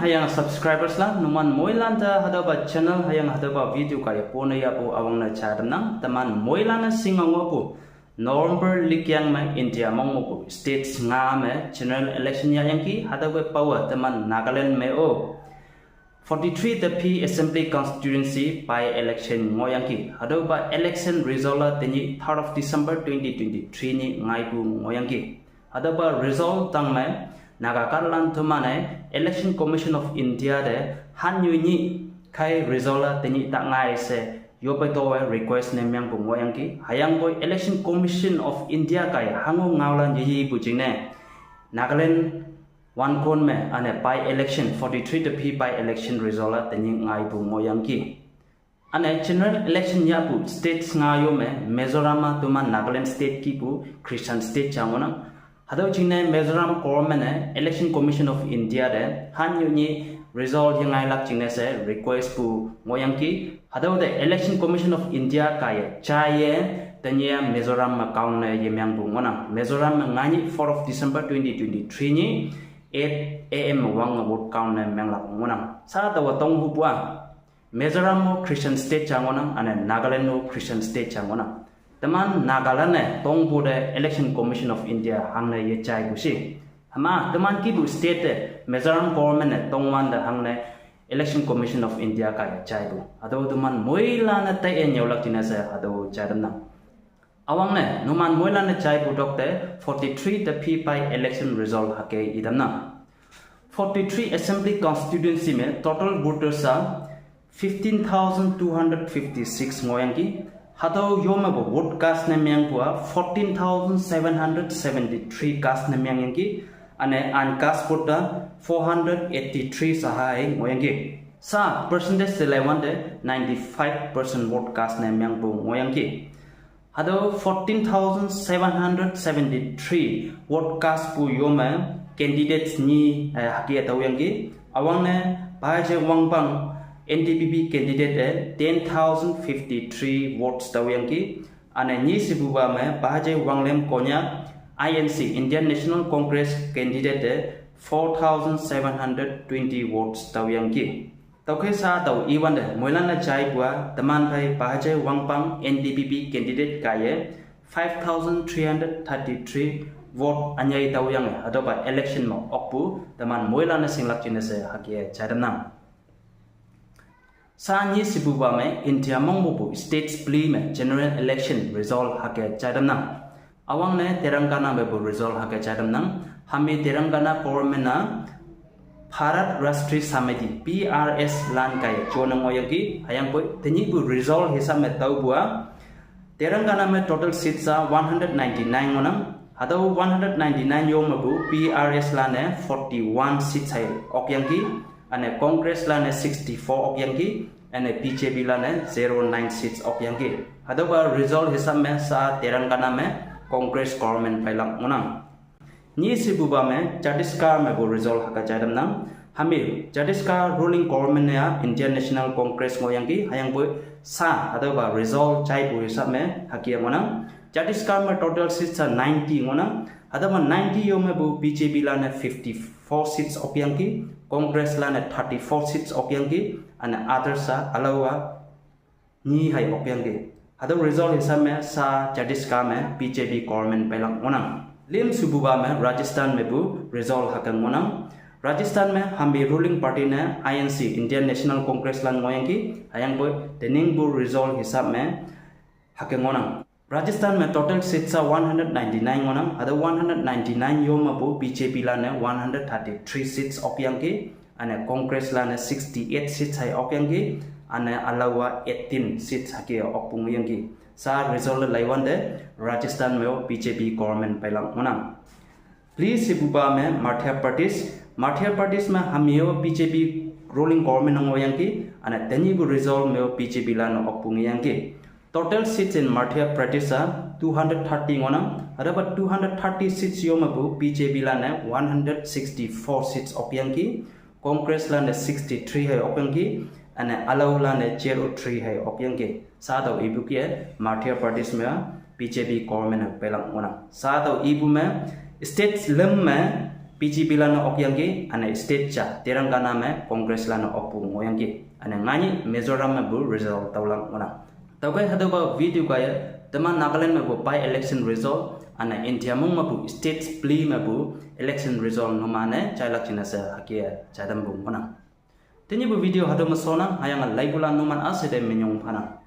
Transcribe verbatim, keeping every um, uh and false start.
Hayang subscribers la, numan moilan ta hadaba channel hayang hadaba video kaya pone yapu awang na chadam nang, teman moilan na singa ngopu. November likyang me India mong mopu states nga me general election ya yangki, hadaba power teman Nagaland me o. Forty-three the P Assembly Constituency by election ngoyangki. Hadaba election result la teni third of December twenty twenty-three ni ngaipu ngoyangki. Hadaba result tang me Naga karlan tumane Election Commission of India de hanyu ni kai result la teni tak ngai se yope towe request ne myang pu ngoyangki. Hayang boy Election Commission of India kai hangu ngaulan yi yi pu jingne Nagaland wan kon me ane by election forty-three the P by election result la teni ngai pu ngoyangki. Ane general election yapu states nga yo me Mizoram ma tuman Nagaland state kipu Christian state changonang. Hadau chingne Mizoram government ne Election Commission of India de hanyu ni result yangai lak chingne se request pu ngoyangki. Hadau de Election Commission of India kaya chaye tanya Mizoram ma kaun ne yemyang pu ngonang. Mizoram ma ngani fourth of December twenty twenty-three ni eight A M wang vote count ne menglak ngonang. Sa tawa tong hupua. Mizoram mo Christian state changonang, ane Nagaland mo Christian state changonang. Teman Nagaland ne tongpu de Election Commission of India hangne ye chai kusi. Hama teman kipu state de Mizoram government ne tongwan de hangne Election Commission of India kaya chai bu. Ado teman moila ne tai e nyolak jina se ado chai dem nang. Awang ne numan moila ne chai putok te forty-three the P by election result hake idam na. Forty-three assembly constituency me total voters are fifteen thousand two hundred fifty-six ngoyangki. Hatau yome bo vote cast ne myang pua fourteen thousand seven hundred seventy-three cast ne myang yangki. Ane uncast vote da four hundred eighty-three sahai ngoyangki. Sa percentage te laiwan de ninety-five percent vote cast ne myang pu ngoyangki. Hado fourteen thousand seven hundred seventy-three vote cast pu yome candidates ni eh, haki atau yangki. Awang ne Baje Wangpang N D P P candidate eh ten thousand fifty-three votes tau yangki. Ane ni sibuba me Baje Wanglem Konya I N C Indian National Congress candidate eh four thousand seven hundred twenty votes tau yangki. Tau khe sa tau iwan de moilan na chai bua teman phai Baje Wangpang N D P P candidate kaye five thousand three hundred thirty-three vote anyai tau yang eh, adoba election mo okpu teman moilan na singlak jine se hakie chai dem nang. Sa ni sibuba me India mong bubu states pli me general election result hake chai dem nang. Awang ne Telangana me bu result hake chai dem nang. Hami Telangana government na Bharat Rashtriya Samiti, B R S lan kai chonang oyagi, hayang poi, teni bu result hisab me tau bua. Telangana me total seats are one hundred ninety-nine ngonang. Hadau one hundred ninety-nine yo me bu B R S lan ne forty-one seats hai okyangki, ane Congress lan ne sixty-four okyangki, ane B J P lan ne zero nine seats okyangki. Hadau ba result hisab me sa Telangana me Congress government pailak ngonang. Ni sibuba me Chhattisgarh me bu result haka chai dem nang. Hami Chhattisgarh ruling government ya Indian National Congress ngoyangki hayang bu sa hadau ba result chai bu hisab me haki ngonang. Chhattisgarh me total seats are ninety ngonang. Hadau ba ninety yo me bu B J P lan ne fifty-four seats okyangki, Congress lan ne thirty-four seats okyangki, ane others are alawa ni hai okyangki. Hadau result hisab me sa Chhattisgarh me B J P government pailak ngonang. Lim sibuba me Rajasthan me bu result hakang ngonang. Rajasthan me hami ruling party ne I N C Indian National Congress lan ngoyangki, hayang poi tening bu result hisab me hakang ngonang. Rajasthan me total seats are one hundred ninety-nine ngonang. Hadau one hundred ninety-nine yo me bu B J P lan ne one hundred thirty-three seats okyangki. Ane Congress lan ne sixty-eight seats hai okyangki, ane alawa eighteen seats haki okpung yangki. Sa result laiwan de Rajasthan me B J P government pailang ngonang. Pli sibuba me Madhya Pradesh, Madhya Pradesh me hamio B J P ruling government ngoyangki, ane teni bu result me B J P lan okpung yangki. Total seats in Madhya Pradesh are two hundred thirty ngonang, hadau ba two hundred thirty seats yo me bu B J P lan ne one hundred sixty-four seats okyangki, Congress lan ne sixty-three hai okyangki, ane alawa lan ne zero three hai okyangki. Sa tau ibu kie Madhya Pradesh me B J P government ne pailak ngonang. Sa tau ibu me states lem me B J P lan-e okyangki, üne state ja Telangana me Congress lan-e okpu ngohyangki. Üne nganyih Mizoram mepu result tüolang ngohnang. Tüokhei hatüopa video kaiye teman Nagaland mepu by-election result, üne India mong mepu states peli mepu election result numan-e jailak jingne she hüke jaitampu ngohnang. Tenyihpu video hatüo me shonnang, hüyange laipulan numan üshei te minyong phanang.